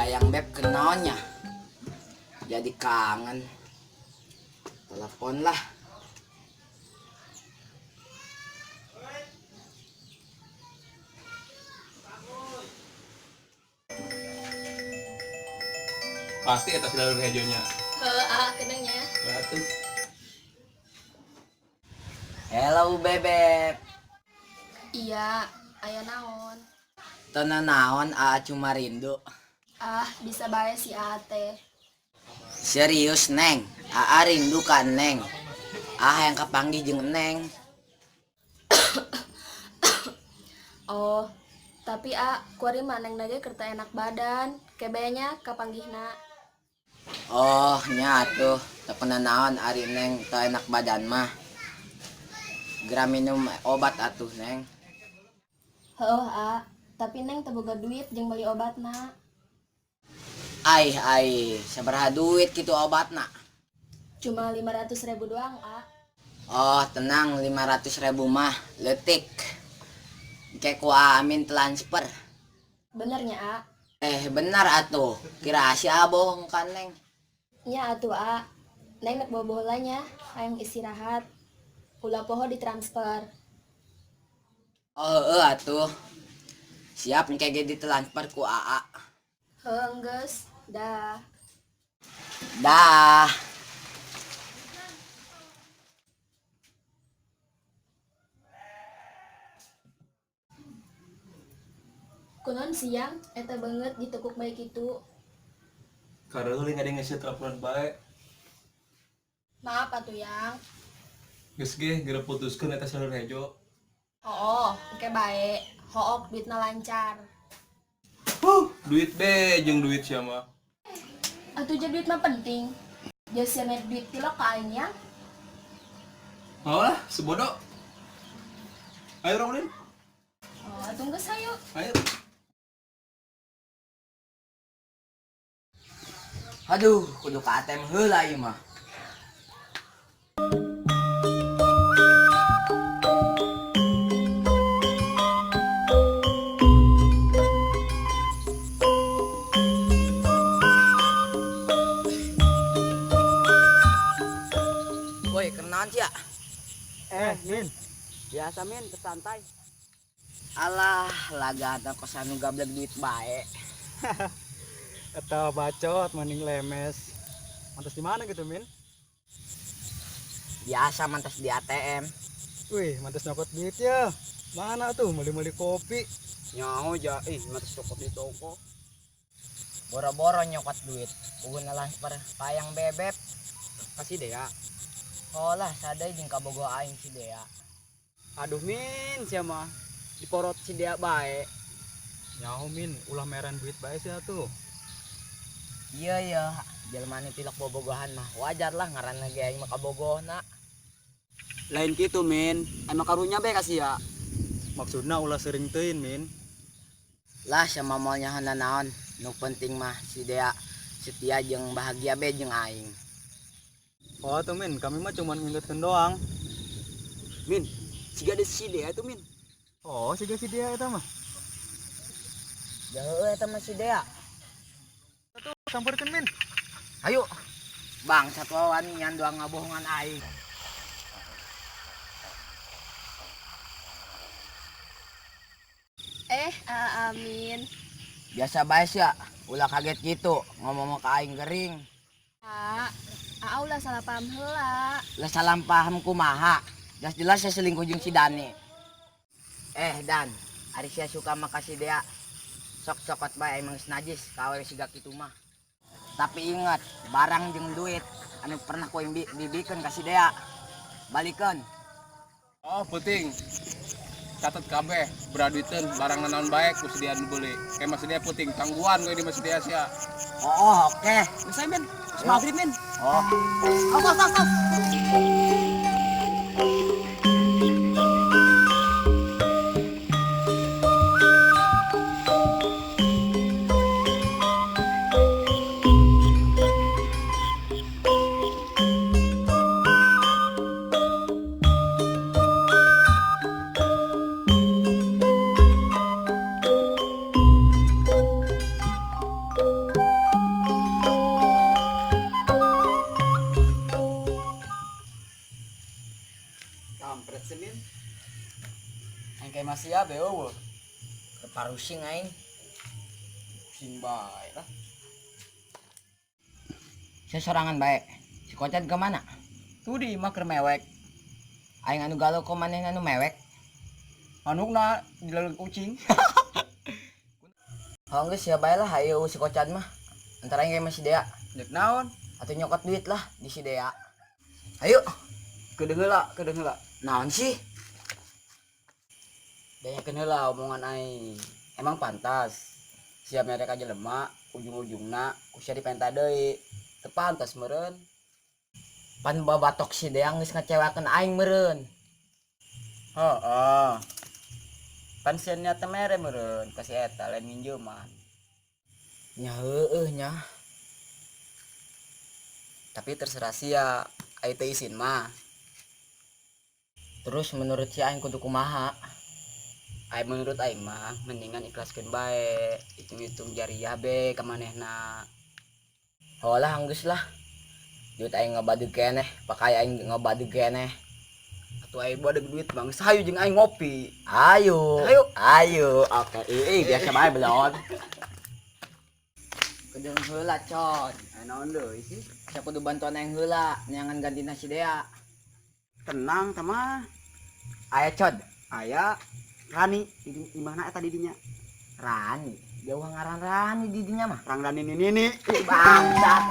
Hayang beb kenaonnya. Jadi kangen. Telepon lah. Pasti eta si lalur hejonya. Heuh, ah, kenangnya. Batu. Hello bebeb. Iya, aya naon? Teu naon, aa cuma rindu. Ah, bisa bae si aa teh. Serius Neng, aa rindu ka Neng. Ah yang kapanggih jeung Neng. Oh, tapi a, kuari mah Neng ge keur teu enak badan. Kebenya kapanggihna. Oh, nya atuh, teu naon ari Neng teu enak badan mah. Geura minum obat atuh Neng. Heuh, a, tapi Neng teu boga duit jeung beli obatna. Ai ai, sabaraha duit kitu obatna? Cuma 500 ribu doang, a. Oh, tenang, 500 ribu mah leutik. Engke ku Amin transfer. Benernya, a? Eh, benar atuh. Kira si A bohong kan Neng. Nya atuh, a. Neng nek bobo heula nya, hayang istirahat. Ulah poho ditransfer. Oh, heueuh atuh. Siap engke ge ditransfer ku AA. Heuh, geus. Dah. Dah. Kunaon siang eta beungeut ditekuk bae kitu? Kareuling ada ngisi telepon bae. Maaf atuh yang. Geus ge geura putuskeun eta si lalur hejo. Oh, engke bae. Hook duitna lancar. Huh, duit be jeung duit sia mah. Atuh ja duit mah penting. Ja sia mere duit tilok ka aing yang. Mau lah, sebodoh. Ayo urang ulin. Oh, atuh geus hayu. Ayo. Aduh, kudu ka ATM heula ieu mah. Woi, kenaon sia? Eh, Min. Biasa Min, kesantai. Alah, laga atuh kos anu gablek duit bae. Eta bacot maning lemes. Mantas di mana gitu, Min? Biasa mantas di ATM. Wih, mantas nyokot duit ya. Mana tuh meuli-meuli kopi? Nyaho ja, ih mantas nyokot di toko. Boro-boro nyokot duit, puguh transfer payang bebeb. Kasih Dea. Oh lah, sadai jeung kabogoh aing si Dea. Aduh Min, sia mah diporot si Dea bae. Nyaho Min, ulah meran duit bae sia tuh. Iya ya, jelema nu tilok bobogohan mah wajar lah ngaranna ge aing mah kabogohna. Lain kitu Min, emang karunya bae ka sia. Maksudna ulah sering teuing Min. Lah sama moal nyaho naon, nu penting mah si Dea setia jeung bahagia be jeung aing. Oh tuh Min, kami mah cuman ngingetin doang. Min, siga ada si Dea tuh Min. Oh, siga si Dea eta mah. Ya heueuh eta mah si Dea. Tuh, samperkeun Min. Ayo. Bang, satwa wanian doang ngabohongan aing. Eh, amin. Biasa bae sia, ulah kaget gitu, ngomong ka aing gering. A, aa ulah salah paham heula. Lah salah paham kumaha? Jelas-jelas saya selingkuh jeung si Dani. Eh, Dan, ari sia suka mah ka si Dea. Sok cokot bae emang geus najis ka awewe siga kitu mah. Tapi ingat, barang jeung duit anu pernah ku aing dibikeun ka si Dea. Balikeun. Oh, penting. Catet kabeh, beraduiteun barang nanaon bae ku si Dea nu beuli. Kayak masih Dea penting tangguhan we di masih Dea sia. Oh, oke. Geus aya Min, geus maghrib Min. Oh. Awas, awas, awas. Sia be eueuh. Parusing aing. Pusing bae lah. Sia sorangan bae. Si Kocat kemana? Tuh di imah keur mewek. Aing anu galau kok manehna anu mewek. Manukna dileleg ucing. Oh geus sia bae lah ayo si Kocat mah. Antara aing sama si Dea. Dek naon? Atau nyokot duit lah di si Dea. Ayo. Kedeung heula, kedeung heula. Naon sih? Dengekeun heula omongan aing. Emang pantas sia mere ka jelema ujung-ujungna ku sia dipenta deui. Teu pantas meureun. Pan babatok si Dea geus ngecewakeun aing meureun. Heeh. Pan sia niat teh mere meureun ka si eta lain minjeuman. Nya heueuh nya. Tapi terserah sia, ai teu isin mah. Terus menurut si aing kudu kumaha? Ai menurut aing mah mendingan ikhlaskeun bae, hitung-hitung jariah be ka manehna. Oh lah geus lah. Duit aing ngabadeg keneh, pakai aing ngabadeg keneh. Atuh ai badeg duit mah geus hayu jeung aing ngopi. Ayo. Ayo. Ayo. Oke, ih biasa bae belon. Kedeung heula, Cot. Ai naon deui sih? Sia kudu bantuan aing heula, neangan gantina si Dea. Tenang tah mah. Aya, Cod. Aya Rani di imahna eta di dinya. Rani. Jauh ngaran Rani di dinya mah. Rang Rani nini nini. Bangsat.